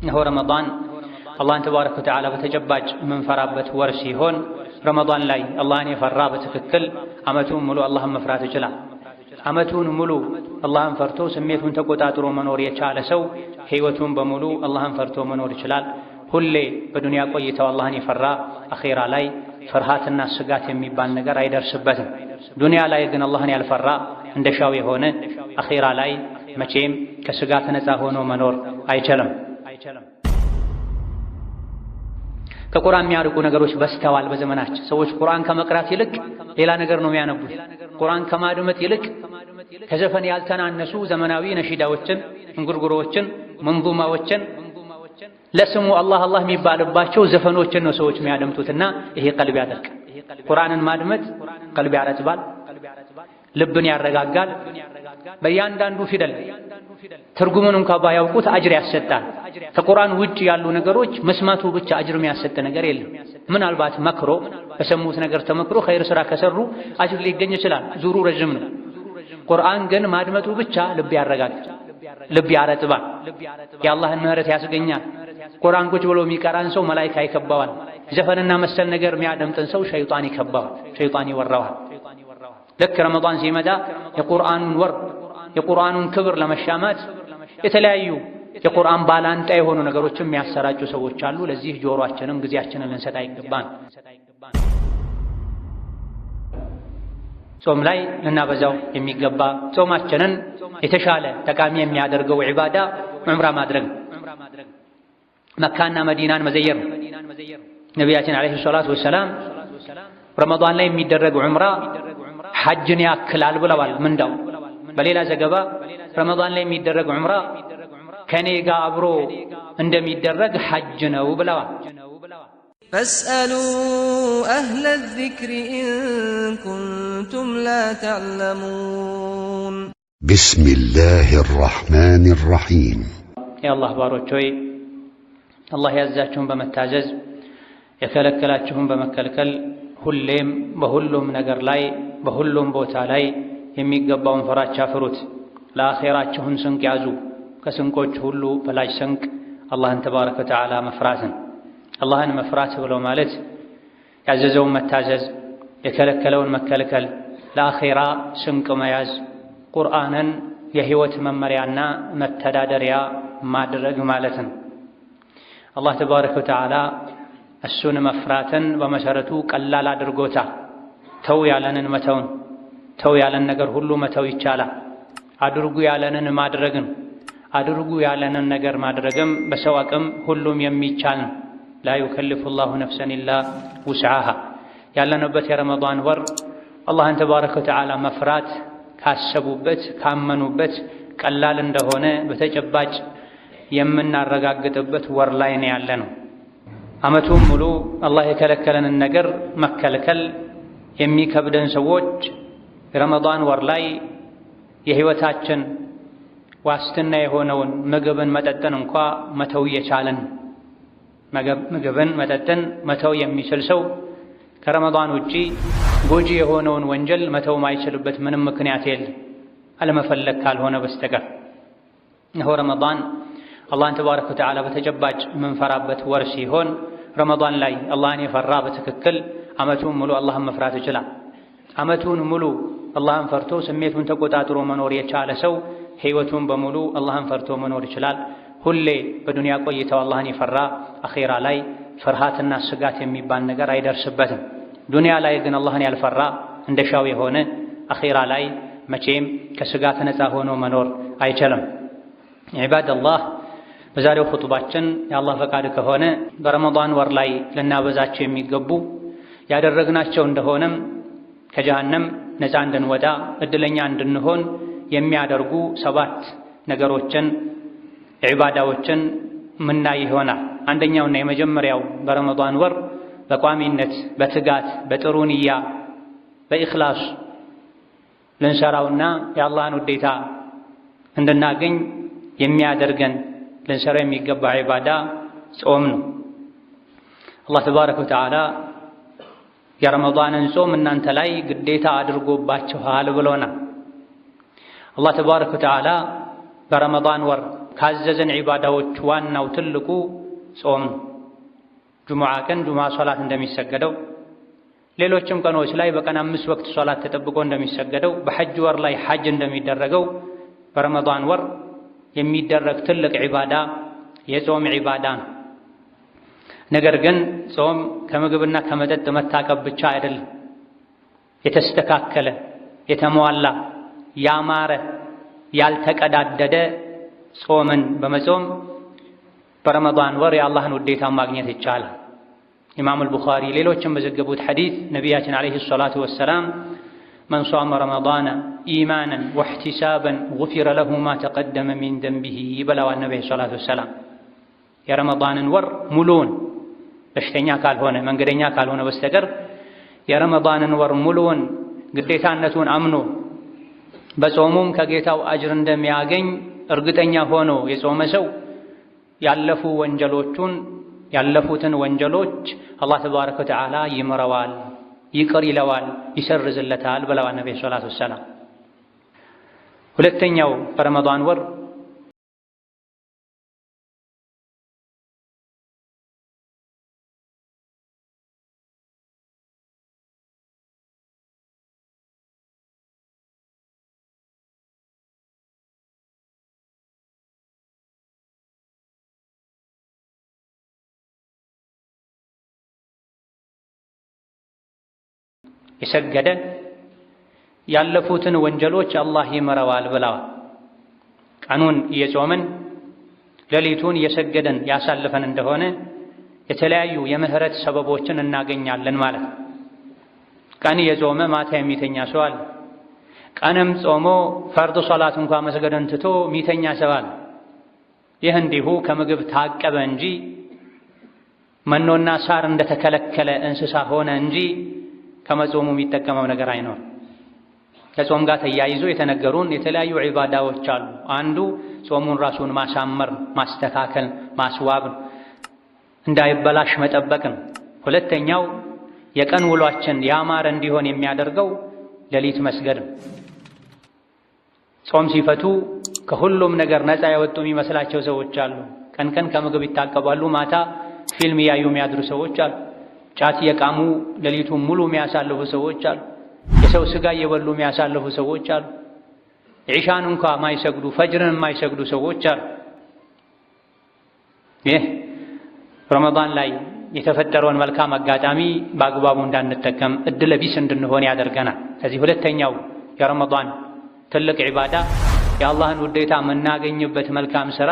እነሆ ረመዳን አላህን ተባረከ ወተዓላ በተጨባጭ የምንፈራበት ወር ሲሆን ረመዳን ላይ አላህን የፈራ በትክክል ዓመቱን ሙሉ አላህን መፍራት ይችላል። ዓመቱን ሙሉ አላህን ፈርቶ ስሜቱን ተቆጣጥሮ መኖር የቻለ ሰው ሕይወቱን በሙሉ አላህን ፈርቶ መኖር ይችላል። ሁሌ በዱንያ ቆይተው አላህን የፈራ አኼራ ላይ ፍርሃትና ስጋት የሚባል ነገር አይደርስበትም። ዱንያ ላይ ግን አላህን ያልፈራ እንደሻው የሆነ አኼራ ላይ መቼም ከስጋት ነፃ ሆኖ መኖር አይችልም። ከቁርአን የሚያርቁ ነገሮች በዝተዋል በዘመናችን። ሰዎች ቁርአን ከመቅራት ይልቅ ሌላ ነገር ነው የሚያነቡት። ቁርአን ከማድመጥ ይልቅ ከዘፈን ያልተናነሱ ዘመናዊ ነሺዳዎችን፣ እንጉርጉሮዎችን፣ መንዙማዎችን ለስሙ አላህ አላህ የሚባልባቸው ዘፈኖችን ነው ሰዎች የሚያደምጡትና ይሄ ቀልብ ያደርቅ። ቁርአንን ማድመጥ ቀልብ ያረጥባል፣ ልብን ያረጋጋል። በእያንዳንዱ ፊደል ትርጉሙን እንኳ ባያውቁት አጅር ያሰጣል። ከቁርአን ውጭ ያሉ ነገሮች መስማቱ ብቻ አጅር የሚያሰጥ ነገር የለም። ምናልባት መክሮ በሰሙት ነገር ተመክሮ ኸይር ስራ ከሰሩ አጅር ሊገኝ ይችላል። ዙሩ ረዥም ነው። ቁርአን ግን ማድመጡ ብቻ ልብ ያረጋጋል፣ ልብ ያረጥባል፣ የአላህን ምህረት ያስገኛል። ቁርአን ቁጭ ብሎ የሚቀራን ሰው መላኢካ ይከባዋል። ዘፈንና መሰል ነገር የሚያደምጥን ሰው ሸይጣን ይከባዋል፣ ሸይጣን ይወራዋል። ልክ ረመዳን ሲመጣ የቁርአኑን ወር የቁርአኑን ክብር ለመሻማት የተለያዩ የቁርአን ባላንጣ የሆኑ ነገሮችን የሚያሰራጩ ሰዎች አሉ። ለዚህ ጆሮአችንም ጊዜያችንን ልንሰጥ አይገባን። ጾም ላይ ልናበዛው የሚገባ ጾማችንን የተሻለ ጠቃሚ የሚያደርገው ዒባዳ ዑምራ ማድረግ መካና መዲናን መዘየር ነው። ነቢያችን ዓለይሂ ሰላቱ ወሰላም ረመዳን ላይ የሚደረግ ዑምራ ሐጅን ያክላል ብለዋል ምንዳው። በሌላ ዘገባ ረመዳን ላይ የሚደረግ ዑምራ ከኔ ጋር አብሮ እንደሚደረግ ሐጅ ነው ብለዋል። فاسألوا أهل الذكر إن كنتم لا تعلمون። بسم الله الرحمن الرحيم። የአላህ ባሮች ሆይ፣ አላህ ያዛችሁን በመታዘዝ የከለከላችሁን በመከልከል ሁሌም በሁሉም ነገር ላይ በሁሉም ቦታ ላይ የሚገባውን ፍራቻ ፍሩት። ለአኼራችሁን ስንቅ ያዙ። ከስንቆች ሁሉ በላጭ ስንቅ አላህን ተባረከ ወተዓላ መፍራትን። አላህን መፍራት ብሎ ማለት ያዘዘውን መታዘዝ፣ የከለከለውን መከልከል፣ ለአኼራ ስንቅ መያዝ፣ ቁርአንን የህይወት መመሪያና መተዳደሪያ ማድረግ ማለት ነው። አላህ ተባረከ ወተዓላ እሱን መፍራትን በመሰረቱ ቀላል አድርጎታል። ተው ያለንን መተውን፣ ተው ያለን ነገር ሁሉ መተው ይቻላል። አድርጉ ያለንን ማድረግን፣ አድርጉ ያለንን ነገር ማድረግም በሰው አቅም ሁሉም የሚቻል ነው። ላ ዩከልፉ ላሁ ነፍሰን ኢላ ውስዓሃ። ያለንበት የረመዳን ወር አላህን ተባረከ ወተዓላ መፍራት ካሰቡበት ካመኑበት ቀላል እንደሆነ በተጨባጭ የምናረጋግጥበት ወር ላይ ነው ያለነው። ዓመቱን ሙሉ አላህ የከለከለንን ነገር መከልከል የሚከብደን ሰዎች ረመዳን ወር ላይ የህይወታችን ዋስትና የሆነውን ምግብን መጠጥን እንኳ መተው እየቻለን፣ ምግብን መጠጥን መተው የሚችል ሰው ከረመዳን ውጪ ጎጂ የሆነውን ወንጀል መተው ማይችልበት ምንም ምክንያት የለም፣ አለመፈለግ ካልሆነ በስተቀር። እነሆ ረመዳን አላህን ተባረከ ወተዓላ በተጨባጭ የምንፈራበት ወር ሲሆን ረመዳን ላይ አላህን የፈራ በትክክል ዓመቱን ሙሉ አላህን መፍራት ይችላል። ዓመቱን ሙሉ አላህን ፈርቶ ስሜቱን ተቆጣጥሮ መኖር የቻለ ሰው ሕይወቱን በሙሉ አላህን ፈርቶ መኖር ይችላል። ሁሌ በዱንያ ቆይተው አላህን የፈራ አኼራ ላይ ፍርሃትና ስጋት የሚባል ነገር አይደርስበትም። ዱንያ ላይ ግን አላህን ያልፈራ እንደሻው የሆነ አኼራ ላይ መቼም ከስጋት ነፃ ሆኖ መኖር አይችልም። ዒባደላህ፣ በዛሬው ኹጥባችን የአላህ ፈቃድ ከሆነ በረመዳን ወር ላይ ልናበዛቸው የሚገቡ፣ ያደረግናቸው እንደሆነም ከጀሃነም ነፃ እንድንወጣ እድለኛ እንድንሆን የሚያደርጉ ሰባት ነገሮችን ዒባዳዎችን ምናይ ይሆናል። አንደኛውና የመጀመሪያው በረመዳን ወር በቋሚነት፣ በትጋት፣ በጥሩ ንያ፣ በኢኽላስ ልንሰራውና የአላህን ውዴታ እንድናገኝ የሚያደርገን ልንሰራው የሚገባ ዒባዳ ጾም ነው። አላህ ተባረከ ወተዓላ የረመዳንን ጾም እናንተ ላይ ግዴታ አድርጎባችኋል ብሎናል። አላህ ተባረከ ወተዓላ በረመዳን ወር ካዘዘን ዒባዳዎች ዋናው ትልቁ ጾም ነው። ጁሙዓ ቀን ጁሙዓ ሶላት እንደሚሰገደው፣ ሌሎችም ቀኖች ላይ በቀን 5 ወቅት ሶላት ተጠብቆ እንደሚሰገደው፣ በሐጅ ወር ላይ ሐጅ እንደሚደረገው በረመዳን ወር የሚደረግ ትልቅ ዒባዳ የጾም ዒባዳ ነው። ነገር ግን ጾም ከምግብና ከመጠጥ መታቀብ ብቻ አይደለም። የተስተካከለ፣ የተሟላ፣ ያማረ፣ ያልተቀዳደደ ጾምን በመጾም በረመዳን ወር የአላህን ውዴታ ማግኘት ይቻላል። ኢማሙል ቡኻሪ ሌሎችም በዘገቡት ሐዲስ ነቢያችን عليه الصلاة والسلام من صام رمضان إيمانا واحتسابا غفر له ما تقدم من ذنبه ብለዋል ነቢ الصلاة والسلام። የረመዳንን ወር ሙሉውን በሽተኛ ካልሆነ መንገደኛ ካልሆነ በስተቀር የረመዳንን ወር ሙሉውን ግዴታነቱን አምኖ በጾሙም ከጌታው አጅር እንደሚያገኝ እርግጠኛ ሆኖ የጾመ ሰው ያለፉ ወንጀሎቹን ያለፉትን ወንጀሎች አላህ ተባረከ ወተዓላ ይምረዋል፣ ይቅር ይለዋል፣ ይሰርዝለታል ብለዋል ነቢ ሰላቱ ወሰላም። ሁለተኛው በረመዳን ወር የሰገደ ያለፉትን ወንጀሎች አላህ ይምረዋል ብለዋል። ቀኑን እየጾምን ሌሊቱን እየሰገደን ያሳልፈን እንደሆነ የተለያዩ የምህረት ሰበቦችን እናገኛለን ማለት ነው። ቀን እየጾመ ማታ የሚተኛ ሰው አለ። ቀንም ጾሞ ፈርድ ሶላት እንኳ መስገድን ትቶ የሚተኛ ሰው አለ። ይህ እንዲሁ ከምግብ ታቀበ እንጂ መኖና ሳር እንደተከለከለ እንስሳ ሆነ እንጂ ከመጾሙ የሚጠቀመው ነገር አይኖርም። ከጾም ጋር ተያይዞ የተነገሩን የተለያዩ ዒባዳዎች አሉ። አንዱ ጾሙን ራሱን ማሳመር፣ ማስተካከል፣ ማስዋብ፣ እንዳይበላሽ መጠበቅ ነው። ሁለተኛው የቀን ውሏችን ያማረ እንዲሆን የሚያደርገው ሌሊት መስገድ ነው። ጾም ሲፈቱ ከሁሉም ነገር ነፃ የወጡ የሚመስላቸው ሰዎች አሉ። ቀን ቀን ከምግብ ይታቀባሉ፣ ማታ ፊልም እያዩ የሚያድሩ ሰዎች አሉ። ጫት እየቃሙ ሌሊቱን ሙሉ የሚያሳልፉ ሰዎች አሉ። የሰው ስጋ እየበሉ የሚያሳልፉ ሰዎች አሉ። ዒሻን እንኳ ማይሰግዱ ፈጅርን የማይሰግዱ ሰዎች አሉ። ይህ ረመዳን ላይ የተፈጠረውን መልካም አጋጣሚ በአግባቡ እንዳንጠቀም እድለ ቢስ እንድንሆን ያደርገናል። ከዚህ ሁለተኛው የረመዳን ትልቅ ዒባዳ የአላህን ውዴታ የምናገኝበት መልካም ሥራ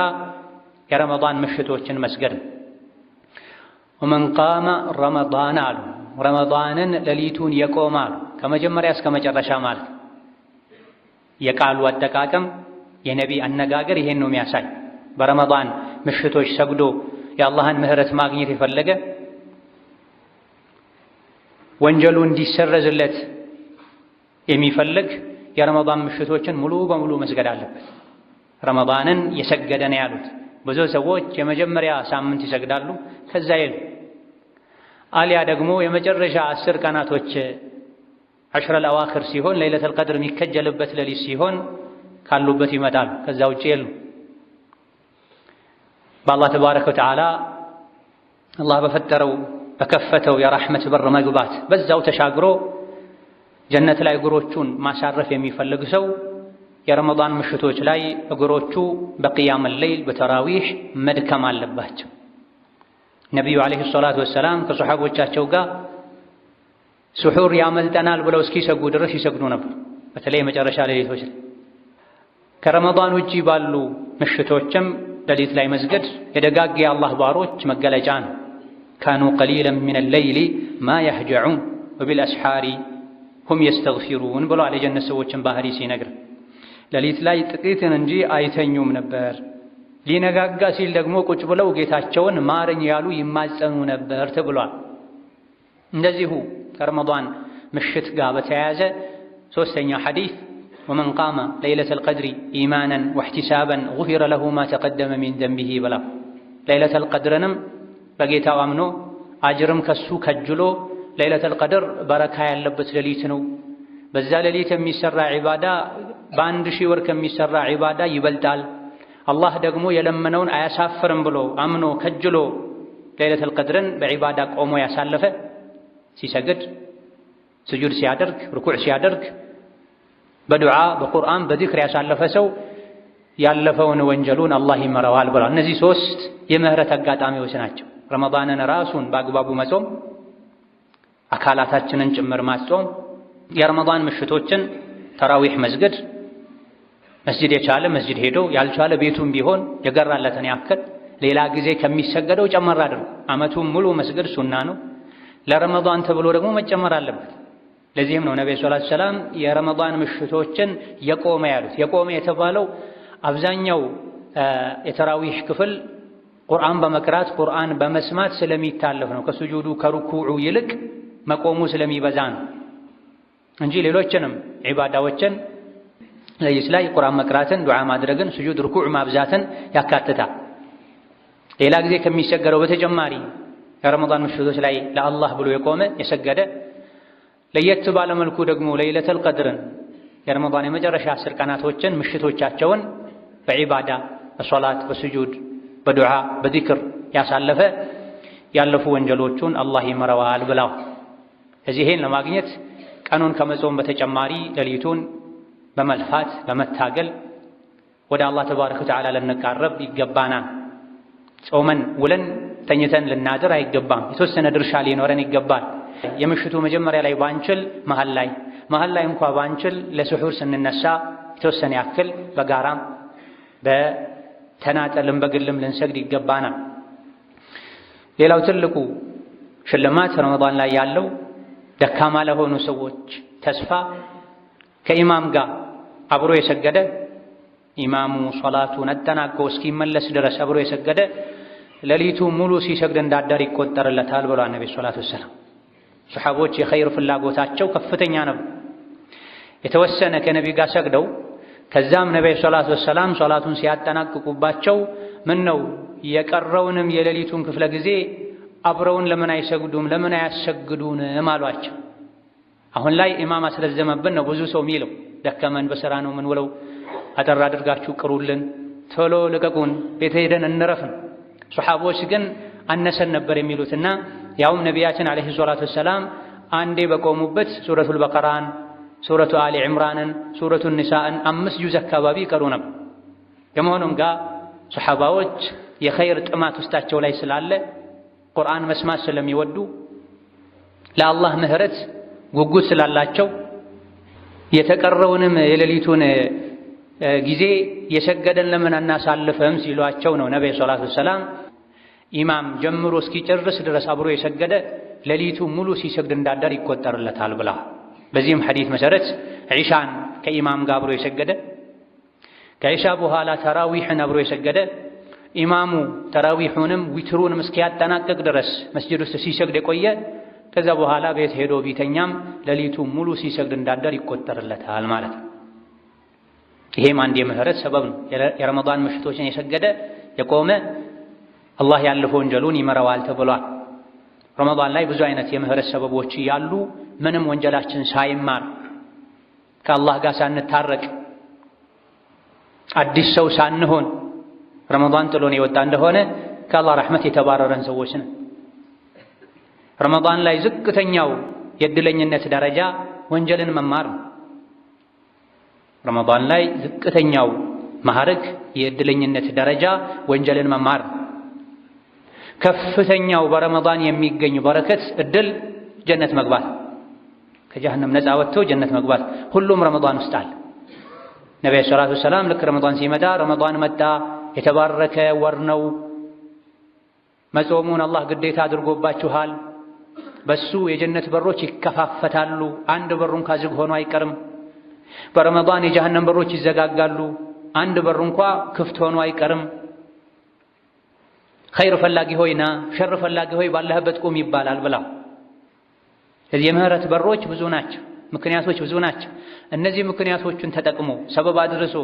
የረመዳን ምሽቶችን መስገድ ነው። ወመን ቃመ ረመዳን አሉ፣ ረመዳንን ሌሊቱን የቆመ አሉ፣ ከመጀመሪያ እስከ መጨረሻ ማለት የቃሉ አጠቃቀም የነቢ አነጋገር ይሄን ነው የሚያሳይ። በረመዳን ምሽቶች ሰግዶ የአላህን ምህረት ማግኘት የፈለገ ወንጀሉ እንዲሰረዝለት የሚፈልግ የረመዳን ምሽቶችን ሙሉ በሙሉ መስገድ አለበት። ረመዳንን የሰገደ ነው ያሉት። ብዙ ሰዎች የመጀመሪያ ሳምንት ይሰግዳሉ፣ ከዛ የሉ አሊያ ደግሞ የመጨረሻ 10 ቀናቶች عشر الأواخر ሲሆን ለይለተል ቀድር የሚከጀልበት ሌሊት ሲሆን ካሉበት ይመጣሉ። ከዛ ውጭ የሉ። በአላህ تبارك وتعالى አላህ በፈጠረው በከፈተው የራሕመት በር መግባት በዛው ተሻግሮ ጀነት ላይ እግሮቹን ማሳረፍ የሚፈልግ ሰው የረመዳን ምሽቶች ላይ እግሮቹ በ قيام الليل በተራዊሕ መድከም አለባቸው። ነቢዩ عليه الصلاة والسلام ከሶሓቦቻቸው ጋር ስሑር ያመልጠናል ብለው እስኪሰጉ ድረስ ይሰግዱ ነበር። በተለይ የመጨረሻ ሌሊቶች ላይ። ከረመዳን ውጪ ባሉ ምሽቶችም ሌሊት ላይ መስገድ የደጋግ የአላህ ባሮች መገለጫ ነው። كانوا قليلا من الليل ما يهجعون وبالأسحار هم يستغفرون ብለዋል። የጀነት ሰዎችን ባህሪ ሲነግር ሌሊት ላይ ጥቂትን እንጂ አይተኙም ነበር። ሊነጋጋ ሲል ደግሞ ቁጭ ብለው ጌታቸውን ማረኝ ያሉ ይማጸኑ ነበር ተብሏል። እንደዚሁ ከረመዳን ምሽት ጋር በተያያዘ ሶስተኛ ሐዲስ ومن قام ليلة القدر إيمانا واحتسابا غفر له ما تقدم من ذنبه ብላ ለይለተል ቀድርንም በጌታው አምኖ አጅርም ከሱ ከጅሎ ለይለተል ቀድር በረካ ያለበት ሌሊት ነው። በዛ ሌሊት የሚሰራ ዒባዳ በ1000 ወር ከሚሰራ ዒባዳ ይበልጣል። አላህ ደግሞ የለመነውን አያሳፍርም ብሎ አምኖ ከጅሎ ለይለተል ቀድርን በዒባዳ ቆሞ ያሳለፈ፣ ሲሰግድ፣ ስጁድ ሲያደርግ፣ ርኩዕ ሲያደርግ፣ በዱዓ፣ በቁርአን፣ በዚክር ያሳለፈ ሰው ያለፈውን ወንጀሉን አላህ ይምረዋል ብሏል። እነዚህ ሶስት የምህረት አጋጣሚዎች ናቸው። ረመዳንን ራሱን በአግባቡ መጾም፣ አካላታችንን ጭምር ማስጾም፣ የረመዳን ምሽቶችን ተራዊሕ መስገድ፣ መስጂድ የቻለ መስጂድ ሄዶ ያልቻለ ቤቱም ቢሆን የገራለትን ያክል ሌላ ጊዜ ከሚሰገደው ጨመር አድርጎ፣ ዓመቱን ሙሉ መስገድ ሱና ነው። ለረመዳን ተብሎ ደግሞ መጨመር አለበት። ለዚህም ነው ነብዩ ሰለላሁ ዐለይሂ ወሰለም የረመዳን ምሽቶችን የቆመ ያሉት። የቆመ የተባለው አብዛኛው የተራዊሕ ክፍል ቁርአን በመቅራት ቁርአን በመስማት ስለሚታለፍ ነው። ከሱጁዱ ከሩኩዑ ይልቅ መቆሙ ስለሚበዛ ነው እንጂ ሌሎችንም ዒባዳዎችን ለይስ ላይ ቁርአን መቅራትን፣ ዱዓ ማድረግን፣ ስጁድ ሩኩዕ ማብዛትን ያካትታል። ሌላ ጊዜ ከሚሰገደው በተጨማሪ የረመዳን ምሽቶች ላይ ለአላህ ብሎ የቆመ የሰገደ፣ ለየት ባለ መልኩ ደግሞ ለይለተል ቀድርን የረመዳን የመጨረሻ 10 ቀናቶችን ምሽቶቻቸውን በዒባዳ፣ በሶላት፣ በስጁድ፣ በዱዓ፣ በዚክር ያሳለፈ ያለፉ ወንጀሎቹን አላህ ይምረዋል ብለዋል። እዚህ ይሄን ለማግኘት ቀኑን ከመጾም በተጨማሪ ሌሊቱን በመልፋት በመታገል ወደ አላህ ተባረከ ወተዓላ ልንቃረብ ይገባናል። ጾመን ውለን ተኝተን ልናድር አይገባም። የተወሰነ ድርሻ ሊኖረን ይገባል። የምሽቱ መጀመሪያ ላይ ባንችል መሃል ላይ፣ መሃል ላይ እንኳ ባንችል ለስሑር ስንነሳ የተወሰነ ያክል በጋራም በተናጠልም በግልም ልንሰግድ ይገባናል። ሌላው ትልቁ ሽልማት ረመዳን ላይ ያለው ደካማ ለሆኑ ሰዎች ተስፋ፣ ከኢማም ጋር አብሮ የሰገደ፣ ኢማሙ ሶላቱን አጠናቆ እስኪመለስ ድረስ አብሮ የሰገደ ሌሊቱ ሙሉ ሲሰግድ እንዳደር ይቆጠርለታል ብሏል ነቢ الصلاة والسلام። ሰሓቦች የኸይር ፍላጎታቸው ከፍተኛ ነበር። የተወሰነ ከነቢ ጋር ሰግደው ከዛም ነቢ الصلاة والسلام ሶላቱን ሲያጠናቅቁባቸው ምን ነው የቀረውንም የሌሊቱን ክፍለ ጊዜ አብረውን ለምን አይሰግዱም? ለምን አያሰግዱንም? አሏቸው። አሁን ላይ ኢማም አስረዘመብን ነው ብዙ ሰው የሚለው። ደከመን፣ በስራ ነው ምን ውለው፣ አጠር አድርጋችሁ ቅሩልን፣ ቶሎ ልቀቁን፣ ቤት ሄደን እንረፍን። ሶሓቦች ግን አነሰን ነበር የሚሉትና ያውም ነቢያችን عليه الصلاة والسلام አንዴ በቆሙበት ሱረቱል በቀራን፣ ሱረቱ አሊ ዕምራንን፣ ሱረቱ ኒሳእን 5 ጁዝ አካባቢ ይቀሩ ነበር። ከመሆኑም ጋር ሶሓባዎች የኸይር ጥማት ውስጣቸው ላይ ስላለ፣ ቁርአን መስማት ስለሚወዱ፣ ለአላህ ምህረት ጉጉት ስላላቸው የተቀረውንም የሌሊቱን ጊዜ የሰገደን ለምን አናሳልፍም ሲሏቸው ነው ነብዩ صلى الله عليه وسلم ኢማም ጀምሮ እስኪጨርስ ድረስ አብሮ የሰገደ ሌሊቱ ሙሉ ሲሰግድ እንዳደር ይቆጠርለታል ብላ። በዚህም ሐዲት መሰረት ዒሻን ከኢማም ጋር አብሮ የሰገደ፣ ከዒሻ በኋላ ተራዊሕን አብሮ የሰገደ፣ ኢማሙ ተራዊሑንም ዊትሩንም እስኪያጠናቅቅ ድረስ መስጂድ ውስጥ ሲሰግድ የቆየ ከዛ በኋላ ቤት ሄዶ ቢተኛም ሌሊቱ ሙሉ ሲሰግድ እንዳደር ይቆጠርለታል ማለት ነው። ይሄም አንድ የምህረት ሰበብ ነው። የረመዳን ምሽቶችን የሰገደ፣ የቆመ አላህ ያለፈ ወንጀሉን ይምረዋል ተብሏል። ረመዳን ላይ ብዙ አይነት የምህረት ሰበቦች ያሉ ምንም ወንጀላችን ሳይማር፣ ከአላህ ጋር ሳንታረቅ፣ አዲስ ሰው ሳንሆን ረመዳን ጥሎን የወጣ እንደሆነ ከአላህ ረሕመት የተባረረን ሰዎች ነን። ረመዳን ላይ ዝቅተኛው የእድለኝነት ደረጃ ወንጀልን መማር ነው። ረመዳን ላይ ዝቅተኛው ማዕረግ የእድለኝነት ደረጃ ወንጀልን መማር ነው። ከፍተኛው በረመዳን የሚገኝ በረከት እድል ጀነት መግባት፣ ከጀሀነም ነፃ ወጥቶ ጀነት መግባት ሁሉም ረመዳን ውስጥ አለ። ነቢዩ الصلاة والسلام ልክ ረመዳን ሲመጣ ረመዳን መጣ፣ የተባረከ ወር ነው፣ መጾሙን አላህ ግዴታ አድርጎባችኋል፣ በሱ የጀነት በሮች ይከፋፈታሉ፣ አንድ በሩ እንኳ ዝግ ሆኖ አይቀርም። በረመዳን የጀሀነም በሮች ይዘጋጋሉ፣ አንድ በሩ እንኳ ክፍት ሆኖ አይቀርም። ኸይር ፈላጊ ሆይ ና፣ ሸር ፈላጊ ሆይ ባለህበት ቁም ይባላል ብላ። ስለዚህ የምህረት በሮች ብዙ ናቸው፣ ምክንያቶች ብዙ ናቸው። እነዚህ ምክንያቶቹን ተጠቅሞ ሰበብ አድርሶ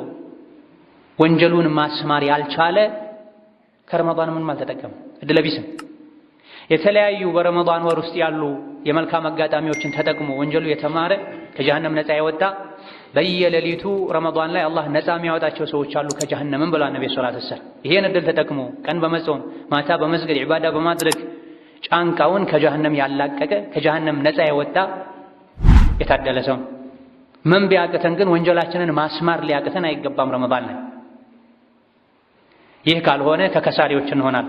ወንጀሉን ማስማር ያልቻለ ከረመዳን ምንም አልተጠቀመም፣ እድለቢስም። የተለያዩ በረመዳን ወር ውስጥ ያሉ የመልካም አጋጣሚዎችን ተጠቅሞ ወንጀሉ የተማረ፣ ከጀሀነም ነፃ የወጣ በየሌሊቱ ረመዳን ላይ አላህ ነፃ የሚያወጣቸው ሰዎች አሉ ከጀሀነምም ብሏል ነቢ ሰለላሁ ዐለይሂ ወሰለም። ይሄን እድል ተጠቅሞ ቀን በመጾም ማታ በመስገድ ዒባዳ በማድረግ ጫንቃውን ከጀሀነም ያላቀቀ ከጀሀነም ነፃ የወጣ የታደለ ሰው። ምን ቢያቅተን ግን ወንጀላችንን ማስማር ሊያቅተን አይገባም ረመዳን ላይ። ይህ ካልሆነ ከከሳሪዎች እንሆናል፣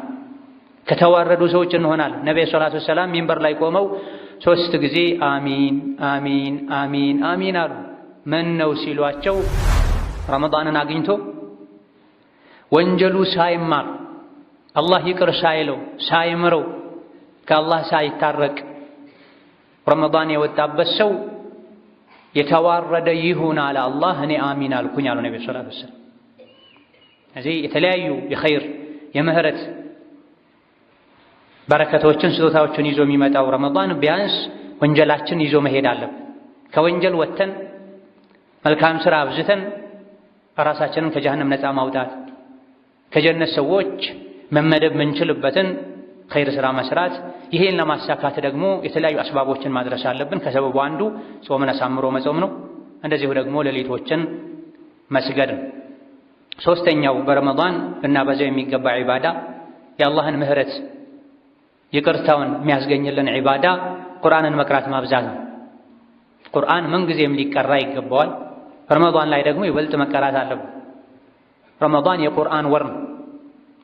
ከተዋረዱ ሰዎች እንሆናል። ነቢ ሰለላሁ ዐለይሂ ወሰለም ሚንበር ላይ ቆመው 3 ጊዜ አሚን አሚን አሚን አሚን አሉ። ምን ነው ሲሏቸው ረመዳንን አግኝቶ ወንጀሉ ሳይማር አላህ ይቅር ሳይለው ሳይምረው ከአላህ ሳይታረቅ ረመዳን የወጣበት ሰው የተዋረደ ይሁን አለ አላህ። እኔ አሚን አልኩኝ አሉ ነቢ ሰለላሁ ዐለይሂ ወሰለም። እዚህ የተለያዩ የኸይር የምህረት በረከቶችን ስጦታዎችን ይዞ የሚመጣው ረመዳን ቢያንስ ወንጀላችን ይዞ መሄድ አለብን። ከወንጀል ወጥተን መልካም ስራ አብዝተን ራሳችንን ከጀሀነም ነፃ ማውጣት ከጀነት ሰዎች መመደብ ምንችልበትን ኸይር ስራ መስራት። ይሄን ለማሳካት ደግሞ የተለያዩ አስባቦችን ማድረስ አለብን። ከሰበቡ አንዱ ጾምን አሳምሮ መጾም ነው። እንደዚሁ ደግሞ ሌሊቶችን መስገድ ነው። ሶስተኛው በረመዳን ልናበዛው የሚገባ ዒባዳ የአላህን ምህረት ይቅርታውን የሚያስገኝልን ዒባዳ ቁርአንን መቅራት ማብዛት ነው። ቁርአን ምንጊዜም ሊቀራ ይገባዋል። ረመዳን ላይ ደግሞ ይበልጥ መቀራት አለበት። ረመዳን የቁርአን ወር ነው።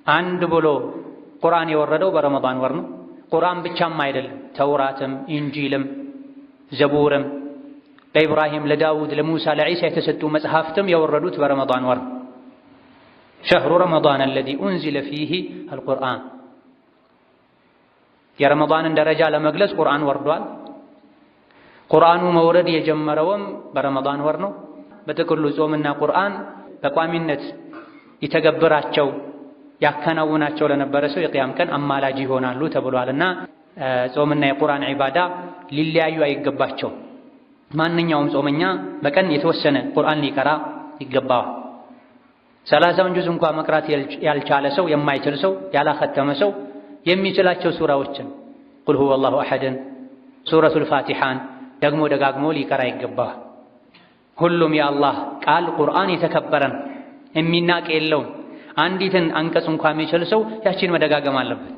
አንድ ብሎ ቁርአን የወረደው በረመዳን ወር ነው። ቁርአን ብቻም አይደለም፣ ተውራትም፣ ኢንጂልም፣ ዘቡርም ለኢብራሂም፣ ለዳውድ፣ ለሙሳ፣ ለዒሳ የተሰጡ መጽሐፍትም የወረዱት በረመዳን ወር ነው። شهر رمضان الذي أنزل فيه القرآن የረመዳንን ደረጃ ለመግለጽ ቁርአን ወርዷል። ቁርአኑ መውረድ የጀመረውም በረመዳን ወር ነው። በጥቅሉ ጾምና ቁርአን በቋሚነት ይተገብራቸው ያከናውናቸው ለነበረ ሰው የቅያም ቀን አማላጅ ይሆናሉ ተብሏልና ጾምና የቁርአን ዒባዳ ሊለያዩ አይገባቸው። ማንኛውም ጾመኛ በቀን የተወሰነ ቁርአን ሊቀራ ይገባዋል። 30ውን ጁዝ እንኳ መቅራት ያልቻለ ሰው፣ የማይችል ሰው፣ ያላኸተመ ሰው የሚችላቸው ሱራዎችን قل هو الله أحد ን፣ ሱረቱል ፋቲሓን ደግሞ ደጋግሞ ሊቀራ ይገባዋል። ሁሉም የአላህ ቃል ቁርአን የተከበረ ነው፣ የሚናቅ የለውም። አንዲትን አንቀጽ እንኳ የሚችል ሰው ያቺን መደጋገም አለበት።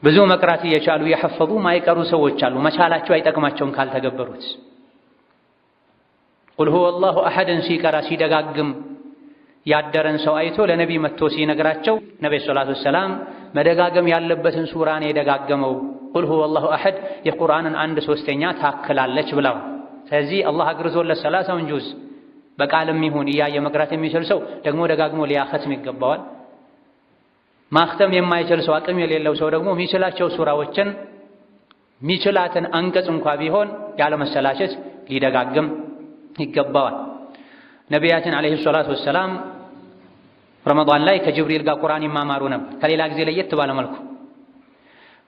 ብዙ መቅራት እየቻሉ የሐፈዙ ማይቀሩ ሰዎች አሉ። መቻላቸው አይጠቅማቸውም ካልተገበሩት። قل هو الله أحد ን ሲቀራ ሲደጋግም ያደረን ሰው አይቶ ለነቢ መጥቶ ሲነግራቸው ነቢ الصلاة والسلام መደጋገም ያለበትን ሱራን የደጋገመው قل هو الله أحد የቁርአንን 1/3 ታክላለች ብለው። ስለዚህ አላህ አግርዞለት 30ውን ጁዝ በቃልም ይሁን እያየ መቅራት የሚችል ሰው ደግሞ ደጋግሞ ሊያኸትም ይገባዋል። ማኽተም የማይችል ሰው አቅም የሌለው ሰው ደግሞ የሚችላቸው ሱራዎችን የሚችላትን አንቀጽ እንኳ ቢሆን ያለመሰላቸት ሊደጋግም ይገባዋል። ነቢያችን ዓለይሂ ሰላቱ ወሰላም ረመዳን ላይ ከጅብሪል ጋር ቁርአን ይማማሩ ነበር፣ ከሌላ ጊዜ ለየት ባለ መልኩ።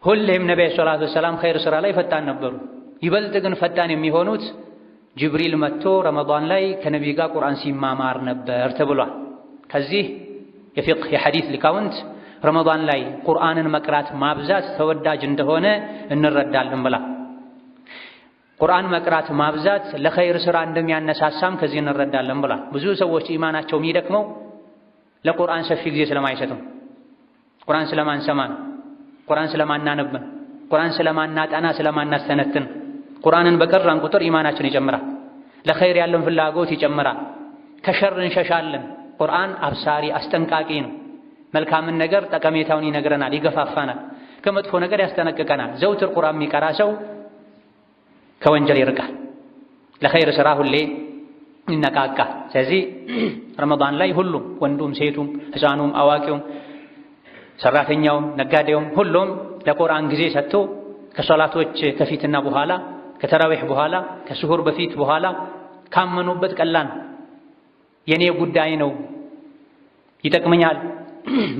ሁሌም ነቢያ ሰላቱ ወሰላም ኸይር ስራ ላይ ፈጣን ነበሩ። ይበልጥ ግን ፈጣን የሚሆኑት ጅብሪል መጥቶ ረመዳን ላይ ከነቢይ ጋር ቁርአን ሲማማር ነበር ተብሏል። ከዚህ የፊቅህ የሐዲስ ሊቃውንት ረመዳን ላይ ቁርአንን መቅራት ማብዛት ተወዳጅ እንደሆነ እንረዳለን ብላ ቁርአን መቅራት ማብዛት ለኸይር ስራ እንደሚያነሳሳም ከዚህ እንረዳለን ብላ። ብዙ ሰዎች ኢማናቸው የሚደክመው ለቁርአን ሰፊ ጊዜ ስለማይሰጡም፣ ቁርአን ስለማንሰማ፣ ቁርአን ስለማናነብ፣ ቁርአን ስለማናጠና፣ ስለማናስተነትን። ቁርአንን በቀራን ቁጥር ኢማናችን ይጨምራል፣ ለኸይር ያለን ፍላጎት ይጨምራል፣ ከሸር እንሸሻለን። ቁርአን አብሳሪ አስጠንቃቂ ነው። መልካምን ነገር ጠቀሜታውን ይነግረናል፣ ይገፋፋናል፣ ከመጥፎ ነገር ያስጠነቅቀናል። ዘውትር ቁርአን የሚቀራ ሰው ከወንጀል ይርቃል፣ ለኸይር ስራ ሁሌ ይነቃቃል። ስለዚህ ረመዳን ላይ ሁሉም ወንዱም፣ ሴቱም፣ ሕፃኑም፣ አዋቂውም፣ ሰራተኛውም፣ ነጋዴውም ሁሉም ለቁርአን ጊዜ ሰጥቶ ከሶላቶች ከፊትና በኋላ ከተራዊሕ በኋላ ከስሁር በፊት በኋላ ካመኑበት ቀላል የኔ ጉዳይ ነው ይጠቅመኛል፣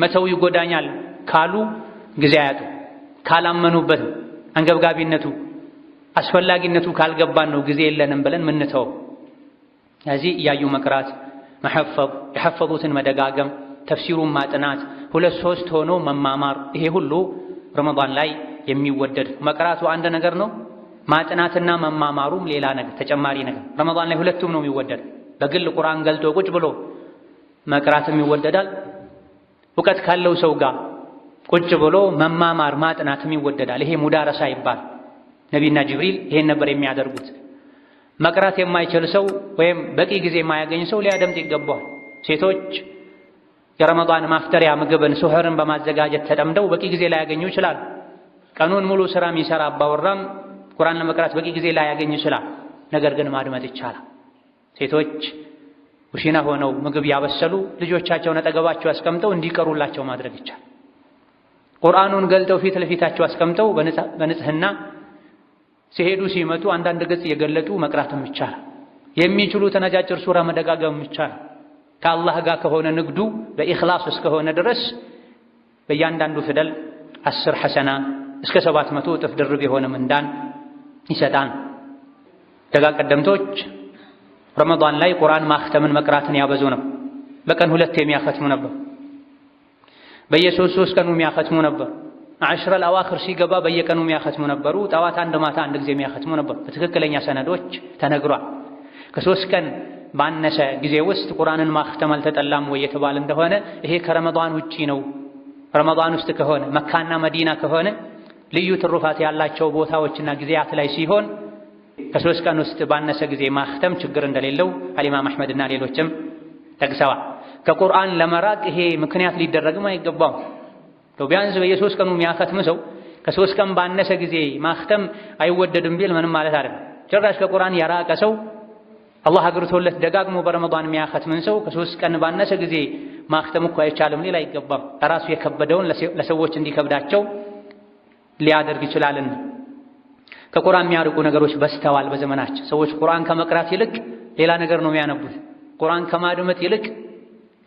መተው ይጎዳኛል ካሉ ጊዜ አያጡ። ካላመኑበት አንገብጋቢነቱ አስፈላጊነቱ ካልገባን ነው ጊዜ የለንም ብለን ምንተው። ስለዚህ እያዩ መቅራት፣ መሐፈዝ፣ የሐፈዙትን መደጋገም፣ ተፍሲሩን ማጥናት፣ 2 3 ሆኖ መማማር፣ ይሄ ሁሉ ረመዳን ላይ የሚወደድ መቅራቱ አንድ ነገር ነው። ማጥናትና መማማሩም ሌላ ነገር ተጨማሪ ነገር። ረመዳን ላይ ሁለቱም ነው የሚወደድ። በግል ቁርአን ገልጦ ቁጭ ብሎ መቅራትም ይወደዳል። እውቀት ካለው ሰው ጋር ቁጭ ብሎ መማማር ማጥናትም ይወደዳል። ይሄ ሙዳረሳ ይባል። ነቢና ጅብሪል ይሄን ነበር የሚያደርጉት። መቅራት የማይችል ሰው ወይም በቂ ጊዜ የማያገኝ ሰው ሊያደምጥ ይገባዋል። ሴቶች የረመዳን ማፍጠሪያ ምግብን ሱሕርን በማዘጋጀት ተጠምደው በቂ ጊዜ ላያገኙ ይችላል። ቀኑን ሙሉ ስራ የሚሰራ አባወራም ቁርአን ለመቅራት በቂ ጊዜ ላያገኝ ይችላል። ነገር ግን ማድመጥ ይቻላል። ሴቶች ኩሽና ሆነው ምግብ ያበሰሉ ልጆቻቸውን አጠገባቸው አስቀምጠው እንዲቀሩላቸው ማድረግ ይቻላል። ቁርአኑን ገልጠው ፊት ለፊታቸው አስቀምጠው በንጽህና ሲሄዱ ሲመጡ አንዳንድ ገጽ እየገለጡ መቅራትም ይቻላል። የሚችሉትን አጫጭር ሱራ መደጋገም ይቻላል። ከአላህ ጋር ከሆነ ንግዱ በኢኽላስ እስከሆነ ድረስ በእያንዳንዱ ፊደል 10 ሐሰና እስከ 700 እጥፍ ድርብ የሆነ ምንዳን ይሰጣል። ደጋ ቀደምቶች ረመዳን ላይ ቁርአን ማኽተምን መቅራትን ያበዙ ነበር። በቀን ሁለት የሚያኸትሙ ነበር። በየሶስት ሶስት ቀኑ የሚያኸትሙ ነበር። አሽረል አዋኽር ሲገባ በየቀኑ የሚያኸትሙ ነበሩ። ጠዋት አንድ ማታ አንድ ጊዜ የሚያኸትሙ ነበር። በትክክለኛ ሰነዶች ተነግሯል። ከሶስት ቀን ባነሰ ጊዜ ውስጥ ቁርአንን ማኽተም አልተጠላም ወይ የተባለ እንደሆነ ይሄ ከረመዳን ውጪ ነው። ረመዳን ውስጥ ከሆነ መካና መዲና ከሆነ ልዩ ትሩፋት ያላቸው ቦታዎችና ጊዜያት ላይ ሲሆን ከሶስት ቀን ውስጥ ባነሰ ጊዜ ማኽተም ችግር እንደሌለው አልኢማም አሕመድና ሌሎችም ጠቅሰዋል። ከቁርአን ለመራቅ ይሄ ምክንያት ሊደረግም አይገባም። ቢያንስ በየሶስት ቀኑ የሚያኸትም ሰው ከሶስት ቀን ባነሰ ጊዜ ማኽተም አይወደድም ቢል ምንም ማለት አይደለም። ጭራሽ ከቁርአን የራቀ ሰው አላህ አግርቶለት ደጋግሞ በረመዳን የሚያኸትምን ሰው ከሶስት ቀን ባነሰ ጊዜ ማኽተም እኮ አይቻልም ሊል አይገባም። ራሱ የከበደውን ለሰዎች እንዲከብዳቸው ሊያደርግ ይችላልና። ከቁርአን የሚያርቁ ነገሮች በዝተዋል በዘመናችን። ሰዎች ቁርአን ከመቅራት ይልቅ ሌላ ነገር ነው የሚያነቡት። ቁርአን ከማድመጥ ይልቅ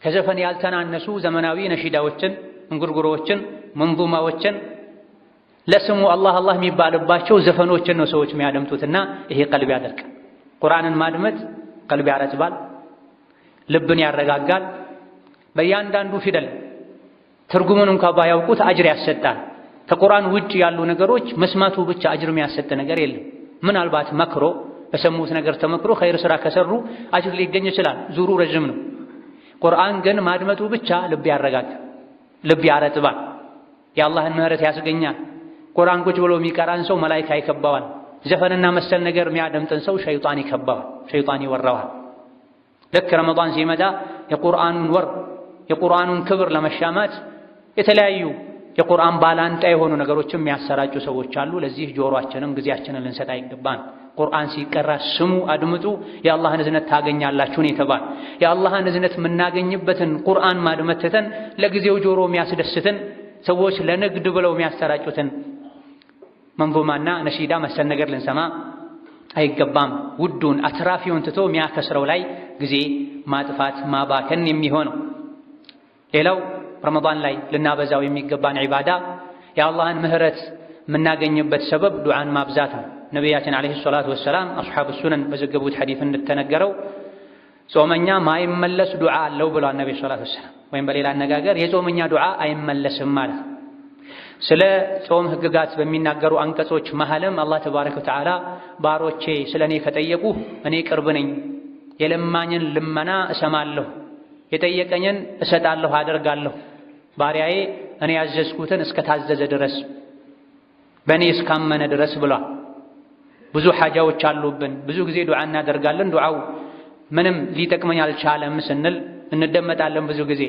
ከዘፈን ያልተናነሱ ዘመናዊ ነሺዳዎችን፣ እንጉርጉሮዎችን፣ መንዙማዎችን ለስሙ አላህ አላህ የሚባልባቸው ዘፈኖችን ነው ሰዎች የሚያደምጡትና ይሄ ቀልብ ያደርቃል። ቁርአንን ማድመጥ ቀልብ ያረጥባል፣ ልብን ያረጋጋል። በእያንዳንዱ ፊደል ትርጉሙን እንኳ ባያውቁት አጅር ያሰጣል። ከቁርአን ውጭ ያሉ ነገሮች መስማቱ ብቻ አጅር የሚያሰጥ ነገር የለም። ምናልባት መክሮ በሰሙት ነገር ተመክሮ ኸይር ስራ ከሰሩ አጅር ሊገኝ ይችላል። ዙሩ ረዥም ነው። ቁርአን ግን ማድመጡ ብቻ ልብ ያረጋጋል፣ ልብ ያረጥባል፣ የአላህን ምህረት ያስገኛል። ቁርአን ቁጭ ብሎ የሚቀራን ሰው መላኢካ ይከባዋል። ዘፈንና መሰል ነገር የሚያደምጥን ሰው ሸይጣን ይከባዋል፣ ሸይጣን ይወረዋል። ልክ ረመዳን ሲመጣ የቁርአኑን ወር የቁርአኑን ክብር ለመሻማት የተለያዩ የቁርአን ባላንጣ የሆኑ ነገሮችን የሚያሰራጩ ሰዎች አሉ። ለዚህ ጆሮአችንን ጊዜያችንን ልንሰጥ አይገባን። ቁርአን ሲቀራ ስሙ፣ አድምጡ፣ የአላህን እዝነት ታገኛላችሁ ነው የተባል። የአላህን እዝነት የምናገኝበትን ቁርአን ማድመጥ ትተን ለጊዜው ጆሮ የሚያስደስትን ሰዎች ለንግድ ብለው የሚያሰራጩትን መንዙማና ነሺዳ መሰል ነገር ልንሰማ አይገባም። ውዱን አትራፊውን ትቶ የሚያከስረው ላይ ጊዜ ማጥፋት ማባከን የሚሆነው። ሌላው ረመዳን ላይ ልናበዛው የሚገባን ዒባዳ የአላህን ምህረት የምናገኝበት ሰበብ ዱዓን ማብዛት ነው። ነቢያችን ዓለይሂ ሰላቱ ወሰላም አስሓቡ ሱነን በዘገቡት ሐዲስ እንደተነገረው ጾመኛ ማይመለስ ዱዓ አለው ብሏል ነቢ ሰላቱ ወሰላም። ወይም በሌላ አነጋገር የጾመኛ ዱዓ አይመለስም ማለት። ስለ ጾም ህግጋት በሚናገሩ አንቀጾች መሃልም አላህ ተባረከ ወተዓላ ባሮቼ ስለ እኔ ከጠየቁ እኔ ቅርብ ነኝ፣ የለማኝን ልመና እሰማለሁ፣ የጠየቀኝን እሰጣለሁ፣ አደርጋለሁ፣ ባሪያዬ እኔ ያዘዝኩትን እስከታዘዘ ድረስ በእኔ እስካመነ ድረስ ብሏል። ብዙ ሓጃዎች አሉብን። ብዙ ጊዜ ዱዓ እናደርጋለን። ዱዓው ምንም ሊጠቅመኝ አልቻለም ስንል እንደመጣለን ብዙ ጊዜ።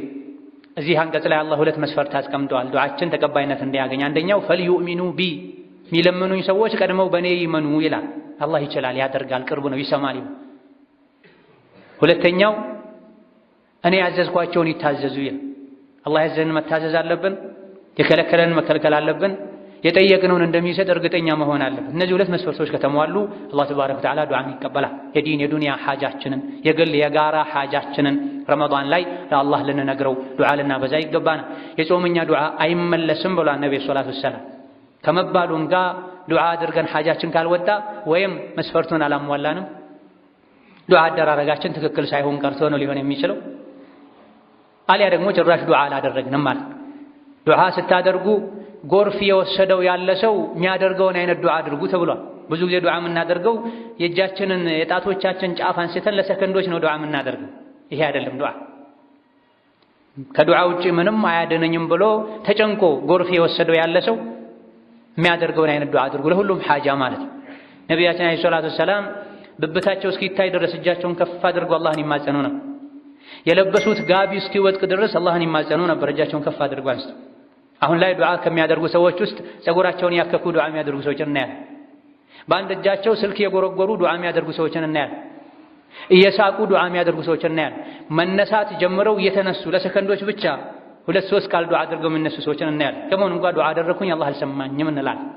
እዚህ አንቀጽ ላይ አላህ ሁለት መስፈርት አስቀምጠዋል ዱዓችን ተቀባይነት እንዲያገኝ። አንደኛው فليؤمنوا بي የሚለምኑኝ ሰዎች ቀድመው በእኔ ይመኑ ይላል። አላህ ይችላል፣ ያደርጋል፣ ቅርብ ነው፣ ይሰማል። ሁለተኛው እኔ ያዘዝኳቸውን ይታዘዙ ይላል። አላህ ያዘዘንን መታዘዝ አለብን፣ የከለከለንን መከልከል አለብን። የጠየቅነውን እንደሚሰጥ እርግጠኛ መሆን አለብን። እነዚህ ሁለት መስፈርቶች ከተሟሉ አላህ ተባረከ ወተዓላ ዱዓን ይቀበላል። የዲን የዱንያ ሓጃችንን የግል የጋራ ሓጃችንን ረመዳን ላይ ለአላህ ልንነግረው ዱዓ ልናበዛ ይገባናል። የጾመኛ ዱዓ አይመለስም ብሏል ነቢ ሰላቱ ወሰላም። ከመባሉም ጋር ዱዓ አድርገን ሓጃችን ካልወጣ ወይም መስፈርቱን አላሟላንም፣ ዱዓ አደራረጋችን ትክክል ሳይሆን ቀርቶ ነው ሊሆን የሚችለው። አሊያ ደግሞ ጭራሽ ዱዓ አላደረግንም ማለት ነው። ዱዓ ስታደርጉ ጎርፍ የወሰደው ያለ ሰው የሚያደርገውን አይነት ዱዓ አድርጉ ተብሏል። ብዙ ጊዜ ዱዓ የምናደርገው የእጃችንን የጣቶቻችን ጫፍ አንስተን ለሰከንዶች ነው ዱዓ የምናደርገው። ይሄ አይደለም ዱዓ። ከዱዓ ውጪ ምንም አያድነኝም ብሎ ተጨንቆ ጎርፍ የወሰደው ያለ ሰው የሚያደርገውን አይነት ዱዓ አድርጉ። ለሁሉም ሓጃ ማለት ነው። ነቢያችን ዓለይሂ ሰላቱ ወሰላም ብብታቸው እስኪታይ ድረስ እጃቸውን ከፍ አድርገው አላህን ይማጸኑ ነበር። የለበሱት ጋቢ እስኪወጥቅ ድረስ አላህን ይማጸኑ ነበር፣ እጃቸውን ከፍ አድርገው አንስተው። አሁን ላይ ዱዓ ከሚያደርጉ ሰዎች ውስጥ ፀጉራቸውን ያከኩ ዱዓ የሚያደርጉ ሰዎችን እናያለን። በአንድ እጃቸው ስልክ የጎረጎሩ ዱዓ የሚያደርጉ ሰዎችን እናያለን። እየሳቁ ዱዓ የሚያደርጉ ሰዎችን እናያለን። መነሳት ጀምረው እየተነሱ ለሰከንዶች ብቻ ሁለት ሶስት ቃል ዱዓ አድርገው የሚነሱ ሰዎችን እናያለን። ከመሆኑ እንኳ ዱዓ አደረግኩኝ አላህ አልሰማኝም እንላለን።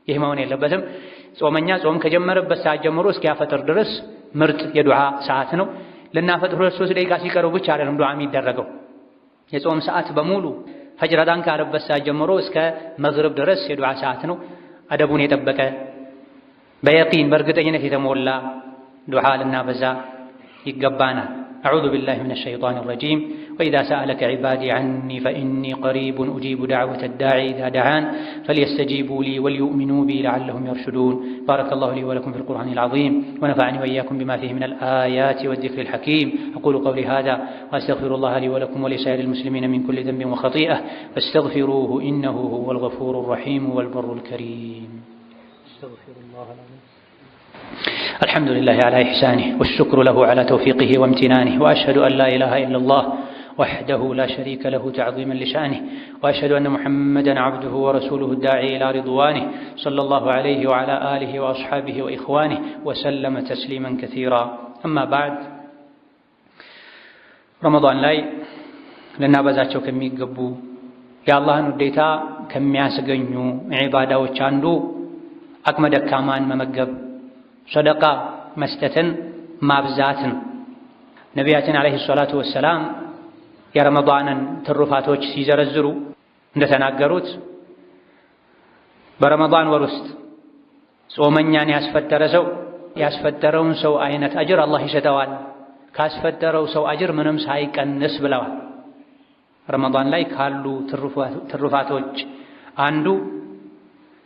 ይህ መሆን የለበትም። ጾመኛ ጾም ከጀመረበት ሰዓት ጀምሮ እስኪያፈጥር ድረስ ምርጥ የዱዓ ሰዓት ነው። ልናፈጥር ሁለት ሶስት ደቂቃ ሲቀረው ብቻ አይደለም ዱዓ የሚደረገው። የጾም ሰዓት በሙሉ ፈጅር አዛን ካለበት ሰዓት ጀምሮ እስከ መግሪብ ድረስ የዱዓ ሰዓት ነው። አደቡን የጠበቀ በየቂን በእርግጠኝነት የተሞላ ዱዓ ልናበዛ ይገባናል። أعوذ بالله من الشيطان الرجيم وإذا سألك عبادي عني فإني قريب أجيب دعوة الداعي إذا دعان فليستجيبوا لي وليؤمنوا بي لعلهم يرشدون. بارك الله لي ولكم في القرآن العظيم ونفعني وإياكم بما فيه من الآيات والذكر الحكيم. أقول قولي هذا وأستغفر الله لي ولكم ولسائر المسلمين من كل ذنب وخطيئة فاستغفروه إنه هو الغفور الرحيم والبر الكريم. استغفر الله العظيم. الحمد لله على إحسانه والشكر له على توفيقه وامتنانه، وأشهد أن لا إله إلا الله وحده لا شريك له تعظيما لشأنه، وأشهد أن محمدا عبده ورسوله الداعي إلى رضوانه، صلى الله عليه وعلى آله وأصحابه وإخوانه وسلم تسليما كثيرا. أما بعد፣ ረመዳን ላይ ልናበዛቸው ከሚገቡ የአላህን ውዴታ ከሚያስገኙ ዒባዳዎች አንዱ አቅመ ደካማን መመገብ፣ ሰደቃ መስጠትን ማብዛት ነው። ነቢያችን ዓለይሂ ሰላቱ ወሰላም የረመዳንን ትሩፋቶች ሲዘረዝሩ እንደተናገሩት በረመዳን ወር ውስጥ ጾመኛን ያስፈጠረ ሰው ያስፈጠረውን ሰው አይነት አጅር አላህ ይሰጠዋል፣ ካስፈጠረው ሰው አጅር ምንም ሳይቀንስ ብለዋል። ረመዳን ላይ ካሉ ትሩፋቶች አንዱ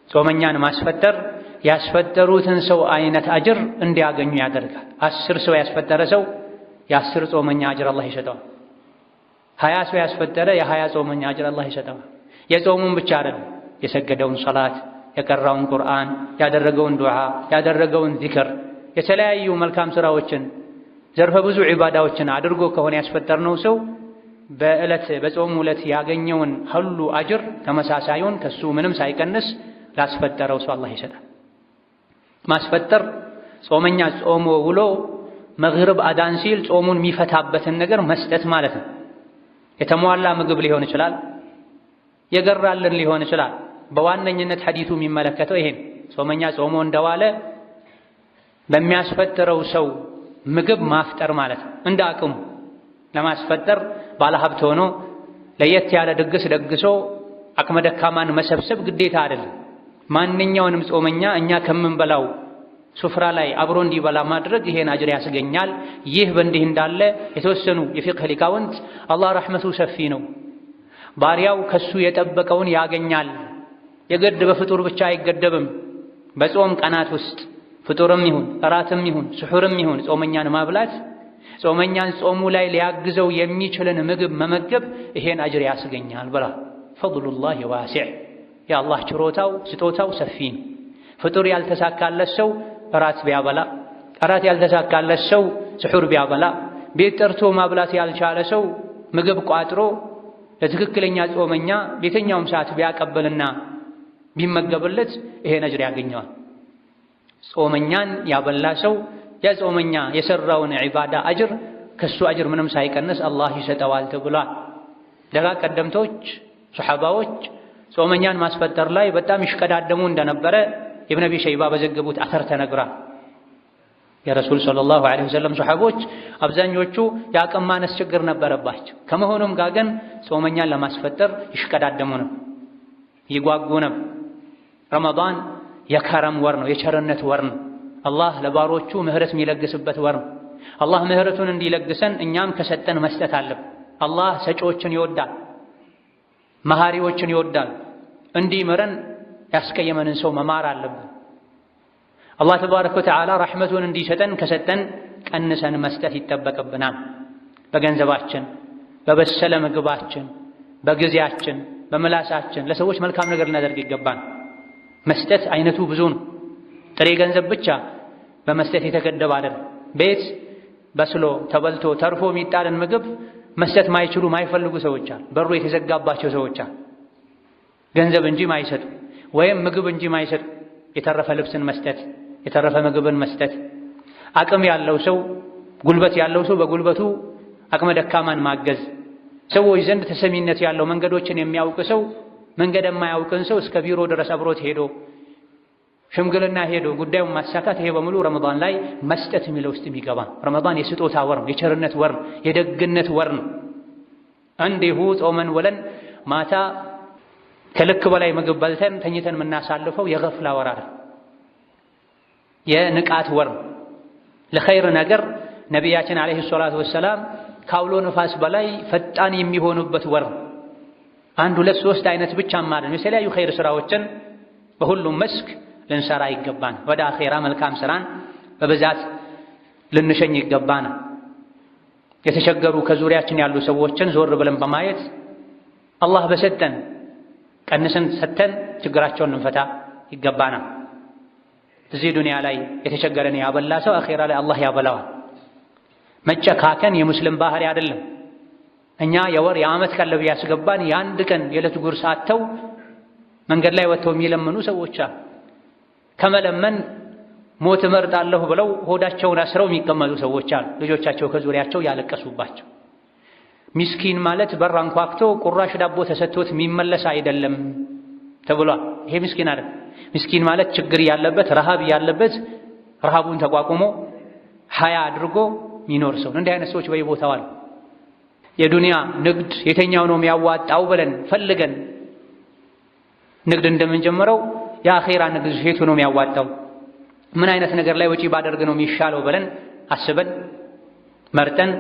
ጾመኛን ማስፈጠር ያስፈጠሩትን ሰው አይነት አጅር እንዲያገኙ ያደርጋል። 10 ሰው ያስፈጠረ ሰው የ10 ጾመኛ አጅር አላህ ይሰጠዋል። 20 ሰው ያስፈጠረ የ20 ጾመኛ አጅር አላህ ይሰጠዋል። የጾሙን ብቻ አይደለም፣ የሰገደውን ሰላት፣ የቀራውን ቁርአን፣ ያደረገውን ዱዓ፣ ያደረገውን ዚክር፣ የተለያዩ መልካም ስራዎችን ዘርፈ ብዙ ዒባዳዎችን አድርጎ ከሆነ ያስፈጠርነው ሰው በዕለት በጾሙ ዕለት ያገኘውን ሁሉ አጅር ተመሳሳዩን ከሱ ምንም ሳይቀንስ ላስፈጠረው ሰው አላህ ይሰጣል። ማስፈጠር ጾመኛ ጾሞ ውሎ መግሪብ አዳን ሲል ጾሙን የሚፈታበትን ነገር መስጠት ማለት ነው። የተሟላ ምግብ ሊሆን ይችላል፣ የገራልን ሊሆን ይችላል። በዋነኝነት ሐዲሱ የሚመለከተው ይሄን ጾመኛ ጾሞ እንደዋለ በሚያስፈጥረው ሰው ምግብ ማፍጠር ማለት ነው። እንደ አቅሙ ለማስፈጠር ባለሀብት ሆኖ ለየት ያለ ድግስ ደግሶ አቅመ ደካማን መሰብሰብ ግዴታ አይደለም። ማንኛውንም ጾመኛ እኛ ከምንበላው ሱፍራ ላይ አብሮ እንዲበላ ማድረግ ይሄን አጅር ያስገኛል። ይህ በእንዲህ እንዳለ የተወሰኑ የፊቅህ ሊቃውንት አላህ ረሕመቱ ሰፊ ነው፣ ባሪያው ከሱ የጠበቀውን ያገኛል፣ የግድ በፍጡር ብቻ አይገደብም። በጾም ቀናት ውስጥ ፍጡርም ይሁን እራትም ይሁን ስሑርም ይሁን ጾመኛን ማብላት፣ ጾመኛን ጾሙ ላይ ሊያግዘው የሚችልን ምግብ መመገብ ይሄን አጅር ያስገኛል ብላ። فضل الله واسع፣ የአላህ ችሮታው ስጦታው ሰፊ ነው። ፍጡር ያልተሳካለት ሰው እራት ቢያበላ፣ እራት ያልተሳካለት ሰው ስሑር ቢያበላ፣ ቤት ጠርቶ ማብላት ያልቻለ ሰው ምግብ ቋጥሮ ለትክክለኛ ጾመኛ በየትኛውም ሰዓት ቢያቀብልና ቢመገብለት ይሄን አጅር ያገኘዋል። ጾመኛን ያበላ ሰው የጾመኛ የሰራውን ዒባዳ አጅር ከሱ አጅር ምንም ሳይቀንስ አላህ ይሰጠዋል ተብሏል። ደጋ ቀደምቶች ሶሐባዎች ጾመኛን ማስፈጠር ላይ በጣም ይሽቀዳደሙ እንደነበረ ኢብን አቢ ሸይባ በዘገቡት አተር ተነግሯል። የረሱል ሰለላሁ ዐለይሂ ወሰለም ሶሐቦች አብዛኞቹ የአቅም ማነስ ችግር ነበረባቸው። ከመሆኑም ጋር ግን ጾመኛን ለማስፈጠር ይሽቀዳደሙ ነው፣ ይጓጉ ነበር። ረመዳን የከረም ወር ነው፣ የቸርነት ወር ነው። አላህ ለባሮቹ ምህረት የሚለግስበት ወር ነው። አላህ ምህረቱን እንዲለግሰን እኛም ከሰጠን መስጠት አለብን። አላህ ሰጪዎችን ይወዳል፣ መሃሪዎችን ይወዳል። እንዲምረን ያስቀየመንን ሰው መማር አለብን። አላህ ተባረከ ወተዓላ ረሕመቱን እንዲሰጠን ከሰጠን ቀንሰን መስጠት ይጠበቅብናል። በገንዘባችን፣ በበሰለ ምግባችን፣ በጊዜያችን፣ በምላሳችን ለሰዎች መልካም ነገር ልናደርግ ይገባል። መስጠት አይነቱ ብዙ ነው። ጥሬ ገንዘብ ብቻ በመስጠት የተገደበ አይደለም። ቤት በስሎ ተበልቶ ተርፎ የሚጣልን ምግብ መስጠት ማይችሉ ማይፈልጉ ሰዎች አሉ። በሩ የተዘጋባቸው ሰዎች አሉ። ገንዘብ እንጂ ማይሰጡ ወይም ምግብ እንጂ ማይሰጡ፣ የተረፈ ልብስን መስጠት፣ የተረፈ ምግብን መስጠት። አቅም ያለው ሰው ጉልበት ያለው ሰው በጉልበቱ አቅመ ደካማን ማገዝ፣ ሰዎች ዘንድ ተሰሚነት ያለው መንገዶችን የሚያውቅ ሰው መንገድ የማያውቅን ሰው እስከ ቢሮ ድረስ አብሮት ሄዶ ሽምግልና ሄዶ ጉዳዩን ማሳካት፣ ይሄ በሙሉ ረመዳን ላይ መስጠት የሚለው ውስጥ የሚገባ። ረመዳን የስጦታ ወር ነው፣ የቸርነት ወር ነው፣ የደግነት ወር ነው። እንዲሁ ጾመን ውለን ማታ ከልክ በላይ ምግብ በልተን ተኝተን የምናሳልፈው የገፍላ ወር አይደል፣ የንቃት ወር ነው። ለኸይር ነገር ነቢያችን ዓለይሂ ሰላቱ ወሰላም ከአውሎ ነፋስ በላይ ፈጣን የሚሆኑበት ወር ነው። አንድ ሁለት ሶስት አይነት ብቻ ማለት ነው። የተለያዩ ኸይር ስራዎችን በሁሉም መስክ ልንሰራ ይገባን። ወደ አኼራ መልካም ስራን በብዛት ልንሸኝ ይገባን። የተቸገሩ ከዙሪያችን ያሉ ሰዎችን ዞር ብለን በማየት አላህ በሰጠን ቀንስን ሰጥተን ችግራቸውን ልንፈታ ይገባናል። እዚህ ዱንያ ላይ የተቸገረን ያበላ ሰው አኼራ ላይ አላህ ያበላዋል። መጨካከን የሙስሊም ባህሪ አይደለም። እኛ የወር የዓመት ቀለብ ያስገባን የአንድ ቀን የዕለት ጉርስ አጥተው መንገድ ላይ ወጥተው የሚለምኑ ሰዎች አሉ። ከመለመን ሞት እመርጣለሁ ብለው ሆዳቸውን አስረው የሚቀመጡ ሰዎች አሉ። ልጆቻቸው ከዙሪያቸው ያለቀሱባቸው። ሚስኪን ማለት በር አንኳኩቶ ቁራሽ ዳቦ ተሰጥቶት የሚመለስ አይደለም ተብሏል። ይሄ ምስኪን አይደለም። ምስኪን ማለት ችግር ያለበት ረሃብ ያለበት ረሃቡን ተቋቁሞ ሀያ አድርጎ የሚኖር ሰው። እንዲህ አይነት ሰዎች በየቦታው አሉ። የዱንያ ንግድ የተኛው ነው የሚያዋጣው ብለን ፈልገን ንግድ እንደምንጀምረው የአኼራ ንግድ የቱ ነው የሚያዋጣው፣ ምን አይነት ነገር ላይ ወጪ ባደርግ ነው የሚሻለው ብለን አስበን መርጠን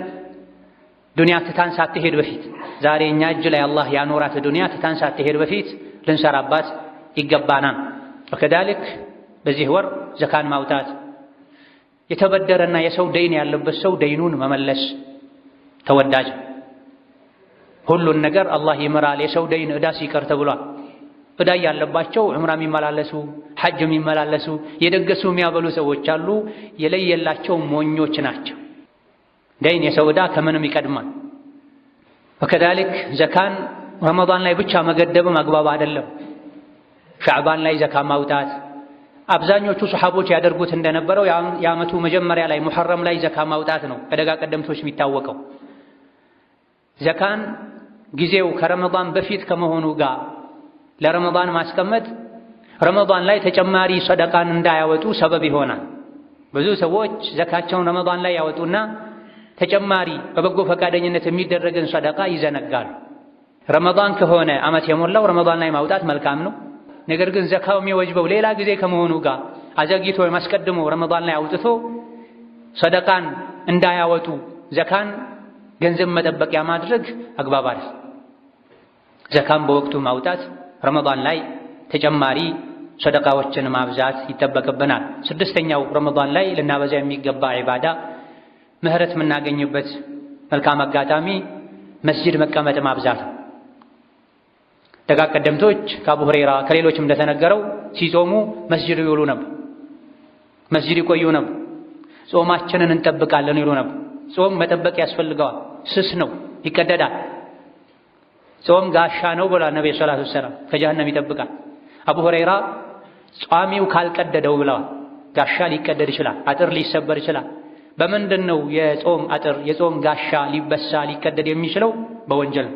ዱንያ ትታን ሳትሄድ በፊት ዛሬ እኛ እጅ ላይ አላህ ያኖራት ዱንያ ትታን ሳትሄድ በፊት ልንሰራባት ይገባናል። ወከዛሊክ በዚህ ወር ዘካን ማውጣት፣ የተበደረና የሰው ደይን ያለበት ሰው ደይኑን መመለስ ተወዳጅ። ሁሉን ነገር አላህ ይምራል። የሰው ደይን ዕዳ ሲቀር ተብሏል። ዕዳ ያለባቸው ዑምራ የሚመላለሱ ሐጅ የሚመላለሱ የደገሱ የሚያበሉ ሰዎች አሉ። የለየላቸው ሞኞች ናቸው። ደይን የሰው ዕዳ ከምንም ይቀድማል። ወከዛሊክ ዘካን ረመዳን ላይ ብቻ መገደብም አግባብ አይደለም። ሻዕባን ላይ ዘካ ማውጣት አብዛኞቹ ሰሓቦች ያደርጉት እንደነበረው የዓመቱ መጀመሪያ ላይ ሙሐረም ላይ ዘካ ማውጣት ነው ከደጋ ቀደምቶች የሚታወቀው። ዘካን ጊዜው ከረመዳን በፊት ከመሆኑ ጋር ለረመዳን ማስቀመጥ ረመዳን ላይ ተጨማሪ ሰደቃን እንዳያወጡ ሰበብ ይሆናል። ብዙ ሰዎች ዘካቸውን ረመዳን ላይ ያወጡና ተጨማሪ በበጎ ፈቃደኝነት የሚደረግን ሰደቃ ይዘነጋሉ። ረመዳን ከሆነ ዓመት የሞላው ረመዳን ላይ ማውጣት መልካም ነው። ነገር ግን ዘካው የሚወጅበው ሌላ ጊዜ ከመሆኑ ጋር አዘግይቶ ወይም አስቀድሞ ረመዳን ላይ አውጥቶ ሰደቃን እንዳያወጡ ዘካን ገንዘብ መጠበቂያ ማድረግ አግባብ አይደል። ዘካን በወቅቱ ማውጣት፣ ረመዳን ላይ ተጨማሪ ሰደቃዎችን ማብዛት ይጠበቅብናል። ስድስተኛው ረመዳን ላይ ልናበዛ የሚገባ ዒባዳ ምህረት የምናገኝበት መልካም አጋጣሚ መስጂድ መቀመጥ ማብዛት ነው። ደጋግ ቀደምቶች ከአቡ ሁረይራ ከሌሎችም እንደተነገረው ሲጾሙ መስጂድ ይውሉ ነበር፣ መስጂድ ይቆዩ ነበር። ጾማችንን እንጠብቃለን ይሉ ነበር። ጾም መጠበቅ ያስፈልገዋል። ስስ ነው፣ ይቀደዳል። ጾም ጋሻ ነው ብሏል ነብዩ ሰለላሁ ዐለይሂ ወሰለም፣ ከጀሃነም ይጠብቃል። አቡ ሁረይራ ጿሚው ካልቀደደው ብለዋል። ጋሻ ሊቀደድ ይችላል፣ አጥር ሊሰበር ይችላል። በምንድን ነው የጾም አጥር የጾም ጋሻ ሊበሳ ሊቀደድ የሚችለው? በወንጀል፣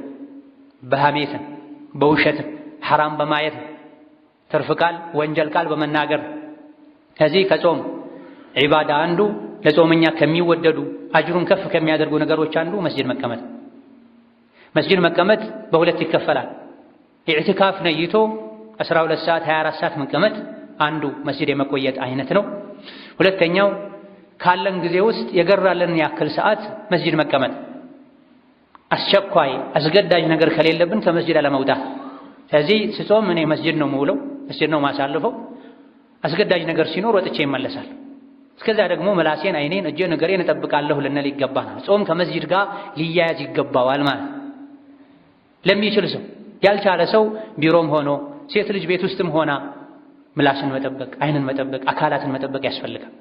በሐሜት፣ በውሸት፣ ሐራም በማየት፣ ትርፍ ቃል ወንጀል ቃል በመናገር። ከዚህ ከጾም ዒባዳ አንዱ ለጾመኛ ከሚወደዱ አጅሩን ከፍ ከሚያደርጉ ነገሮች አንዱ መስጂድ መቀመጥ። መስጂድ መቀመጥ በሁለት ይከፈላል። ኢዕቲካፍ ነይቶ 12 ሰዓት 24 ሰዓት መቀመጥ አንዱ መስጂድ የመቆየት አይነት ነው። ሁለተኛው ካለን ጊዜ ውስጥ የገራለን ያክል ሰዓት መስጂድ መቀመጥ፣ አስቸኳይ አስገዳጅ ነገር ከሌለብን ከመስጂድ አለመውጣት። ስለዚህ ስጾም እኔ መስጂድ ነው የምውለው፣ መስጂድ ነው ማሳልፈው። አስገዳጅ ነገር ሲኖር ወጥቼ ይመለሳል። እስከዚያ ደግሞ ምላሴን፣ አይኔን፣ እጄን፣ እግሬን እጠብቃለሁ ልንል ይገባናል። ጾም ከመስጂድ ጋር ሊያያዝ ይገባዋል ማለት ለሚችል ሰው። ያልቻለ ሰው ቢሮም ሆኖ ሴት ልጅ ቤት ውስጥም ሆና ምላስን መጠበቅ፣ አይንን መጠበቅ፣ አካላትን መጠበቅ ያስፈልጋል።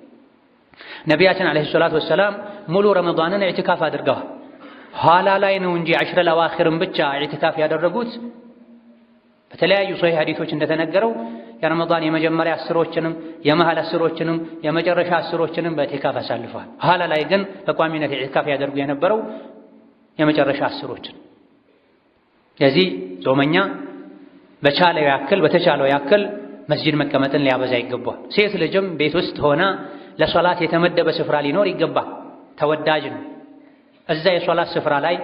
ነቢያችን عليه الصلاة والسلام ሙሉ ረመዳንን ኢዕቲካፍ አድርገዋል። ኋላ ላይ ነው እንጂ العشر الأواخر ን ብቻ ኢዕቲካፍ ያደረጉት። በተለያዩ ሶሒህ ሐዲሶች እንደተነገረው የረመዳን የመጀመሪያ አስሮችንም የመሃል አስሮችንም የመጨረሻ አስሮችንም በኢዕቲካፍ አሳልፈዋል። ኋላ ላይ ግን በቋሚነት ኢዕቲካፍ ያደርጉ የነበረው የመጨረሻ አስሮችን። ለዚህ ጾመኛ በቻለው ያክል በተቻለው ያክል መስጂድ መቀመጥን ሊያበዛ ይገባል። ሴት ልጅም ቤት ውስጥ ሆና ለሶላት የተመደበ ስፍራ ሊኖር ይገባል። ተወዳጅ ነው። እዛ የሶላት ስፍራ ላይ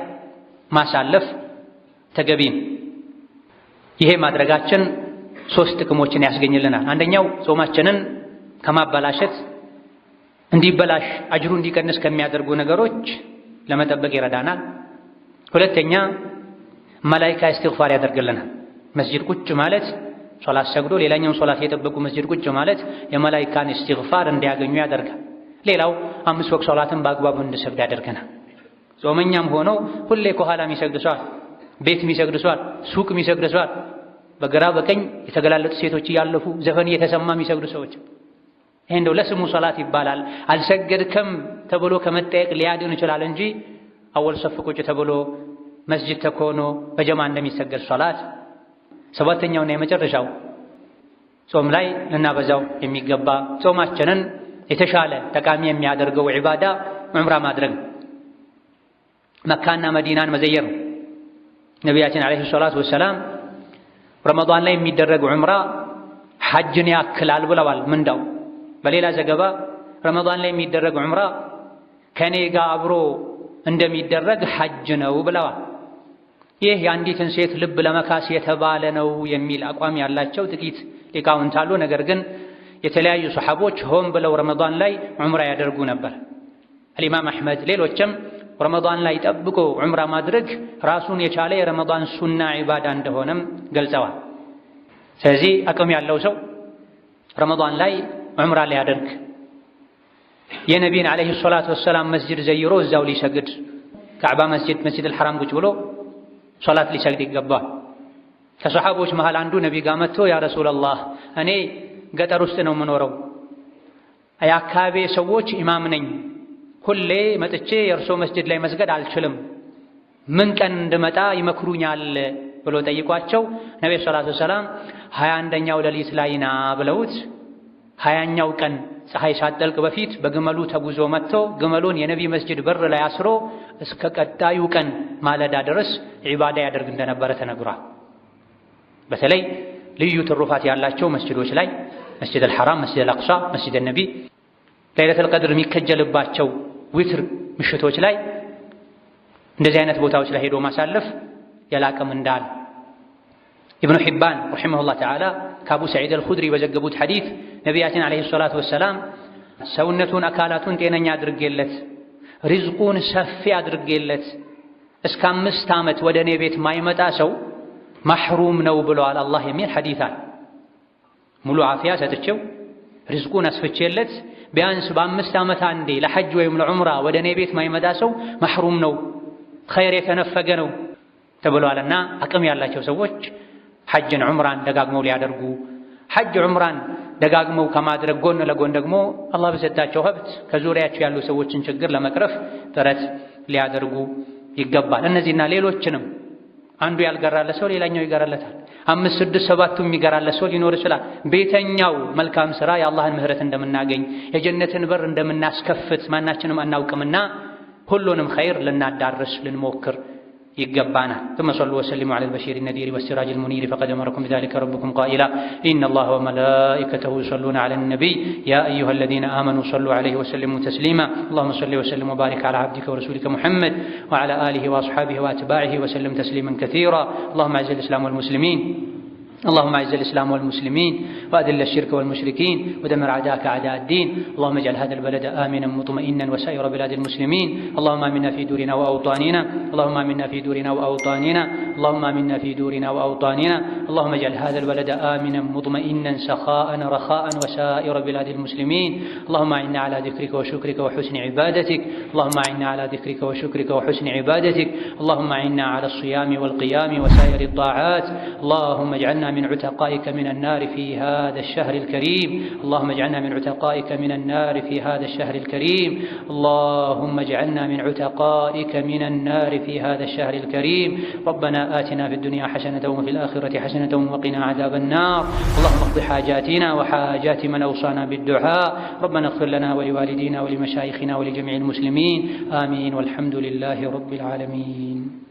ማሳለፍ ተገቢ ነው። ይሄ ማድረጋችን ሶስት ጥቅሞችን ያስገኝልናል። አንደኛው ጾማችንን ከማበላሸት እንዲበላሽ አጅሩ እንዲቀንስ ከሚያደርጉ ነገሮች ለመጠበቅ ይረዳናል። ሁለተኛ መላኢካ እስትግፋር ያደርግልናል። መስጂድ ቁጭ ማለት ሶላት ሰግዶ ሌላኛውን ሶላት የጠበቁ መስጂድ ቁጭ ማለት የመላኢካን እስትግፋር እንዲያገኙ ያደርጋል። ሌላው አምስት ወቅት ሶላትን በአግባቡ እንድሰግድ ያደርገናል። ጾመኛም ሆኖ ሁሌ ከኋላ የሚሰግድ ሰው፣ ቤት የሚሰግድ ሰው፣ ሱቅ የሚሰግድ ሰው፣ በግራ በቀኝ የተገላለጡ ሴቶች እያለፉ ዘፈን እየተሰማ የሚሰግዱ ሰዎች፣ ይሄ እንደው ለስሙ ሶላት ይባላል። አልሰገድክም ተብሎ ከመጠየቅ ሊያድን ይችላል እንጂ አወል ሰፍ ቁጭ ተብሎ መስጂድ ተኮኖ በጀማ እንደሚሰገድ ሶላት። ሰባተኛውና የመጨረሻው ጾም ላይ ልናበዛው የሚገባ ጾማችንን የተሻለ ጠቃሚ የሚያደርገው ዒባዳ ዑምራ ማድረግ ነው። መካና መዲናን መዘየር ነው። ነቢያችን عليه الصلاة والسلام ረመዳን ላይ የሚደረግ ዑምራ ሐጅን ያክላል ብለዋል ምንዳው። በሌላ ዘገባ ረመዳን ላይ የሚደረግ ዑምራ ከኔ ጋር አብሮ እንደሚደረግ ሐጅ ነው ብለዋል። ይህ የአንዲትን ሴት ልብ ለመካስ የተባለ ነው የሚል አቋም ያላቸው ጥቂት ሊቃውንት አሉ። ነገር ግን የተለያዩ ሰሓቦች ሆን ብለው ረመዳን ላይ ዑምራ ያደርጉ ነበር። አልኢማም አሕመድ ሌሎችም ረመዳን ላይ ጠብቆ ዑምራ ማድረግ ራሱን የቻለ የረመዳን ሱና ዒባዳ እንደሆነም ገልጸዋል። ስለዚህ አቅም ያለው ሰው ረመዳን ላይ ዑምራ ሊያደርግ የነቢን عليه الصلاة والسلام መስጂድ ዘይሮ እዛው ሊሰግድ ካዕባ መስጂድ መስጂድ አልሐራም ቁጭ ብሎ ሶላት ሊሰግድ ይገባል። ከሰሓቦች መሃል አንዱ ነቢ ጋር መጥቶ يا رسول الله እኔ ገጠር ውስጥ ነው የምኖረው፣ የአካባቢ ሰዎች ኢማም ነኝ፣ ሁሌ መጥቼ የእርሶ መስጂድ ላይ መስገድ አልችልም፣ ምን ቀን እንድመጣ ይመክሩኛል ብሎ ጠይቋቸው ነቢ ሰላቱ ወሰላም 21ኛው ሌሊት ላይ ና ብለውት 20ኛው ቀን ፀሐይ ሳትጠልቅ በፊት በግመሉ ተጉዞ መጥቶ ግመሉን የነቢ መስጂድ በር ላይ አስሮ እስከ ቀጣዩ ቀን ማለዳ ድረስ ዒባዳ ያደርግ እንደነበረ ተነግሯል። በተለይ ልዩ ትሩፋት ያላቸው መስጂዶች ላይ መስጂድ አልሐራም፣ መስጂድ አልአቅሳ፣ መስጂድ ነቢ ለይለቱል ቀድር የሚከጀልባቸው ዊትር ምሽቶች ላይ እንደዚህ አይነት ቦታዎች ላይ ሄዶ ማሳለፍ የላቀም እንዳለ ኢብኑ ሒባን رحمه الله تعالى ከአቡ ሰዒድ አልኹድሪ በዘገቡት ሐዲት ነቢያችን عليه الصلاة والسلام ሰውነቱን አካላቱን ጤነኛ አድርጌለት ሪዝቁን ሰፊ አድርጌለት እስከ 5 ዓመት ወደ እኔ ቤት ማይመጣ ሰው ማሕሩም ነው ብለዋል አላህ የሚል ሐዲት አለ። ሙሉ ዓፊያ ሰጥቼው ሪዝቁን አስፍቼለት ቢያንስ በ5 ዓመት አንዴ ለሐጅ ወይም ለዑምራ ወደ እኔ ቤት ማይመጣ ሰው ማሕሩም ነው፣ ኸይር የተነፈገ ነው ተብሏልና አቅም ያላቸው ሰዎች ሐጅን ዑምራን ደጋግመው ሊያደርጉ ሐጅ ዑምራን ደጋግመው ከማድረግ ጎን ለጎን ደግሞ አላህ በሰጣቸው ሀብት ከዙሪያቸው ያሉ ሰዎችን ችግር ለመቅረፍ ጥረት ሊያደርጉ ይገባል። እነዚህና ሌሎችንም አንዱ ያልገራለት ሰው ሌላኛው ይገራለታል። አምስት ስድስት ሰባቱ የሚገራለት ሰው ሊኖር ይችላል። ቤተኛው መልካም ስራ የአላህን ምህረት እንደምናገኝ የጀነትን በር እንደምናስከፍት ማናችንም አናውቅምና ሁሉንም ኸይር ልናዳርስ ልንሞክር ይገባናል። ثم صلوا وسلموا على البشير النذير والسراج المنير فقد أمركم بذلك ربكم قائلا إن الله وملائكته يصلون على النبي يا أيها الذين آمنوا صلوا عليه وسلموا تسليما اللهم صل وسلم وبارك على عبدك ورسولك محمد وعلى آله وأصحابه وأتباعه وسلم تسليما كثيرا اللهم أعز الإسلام والمسلمين اللهم أعز الإسلام والمسلمين وأذل الشرك والمشركين ودمر أعداءك أعداء الدين. اللهم اجعل هذا البلد آمنا مطمئنا وسائر بلاد المسلمين. اللهم آمنا في دورنا وأوطاننا. اللهم آمنا في دورنا وأوطاننا. اللهم آمنا في دورنا وأوطاننا. اللهم اجعل هذا البلد آمنا مطمئنا سخاء رخاء وسائر بلاد المسلمين. اللهم أعنا على ذكرك وشكرك وحسن عبادتك. اللهم أعنا على ذكرك وشكرك وحسن عبادتك. اللهم أعنا على الصيام والقيام وسائر الطاعات. اللهم اجعلنا من عتقائك من النار في هذا الشهر الكريم. اللهم اجعلنا من عتقائك من النار في هذا الشهر الكريم. اللهم اجعلنا من عتقائك من النار في هذا الشهر الكريم. ربنا آتنا في الدنيا حسنة وفي الآخرة حسنة وقنا عذاب النار. اللهم اقض حاجاتنا وحاجات من أوصانا بالدعاء. ربنا اغفر لنا ولوالدينا ولمشايخنا ولجميع المسلمين. آمين. والحمد لله رب العالمين.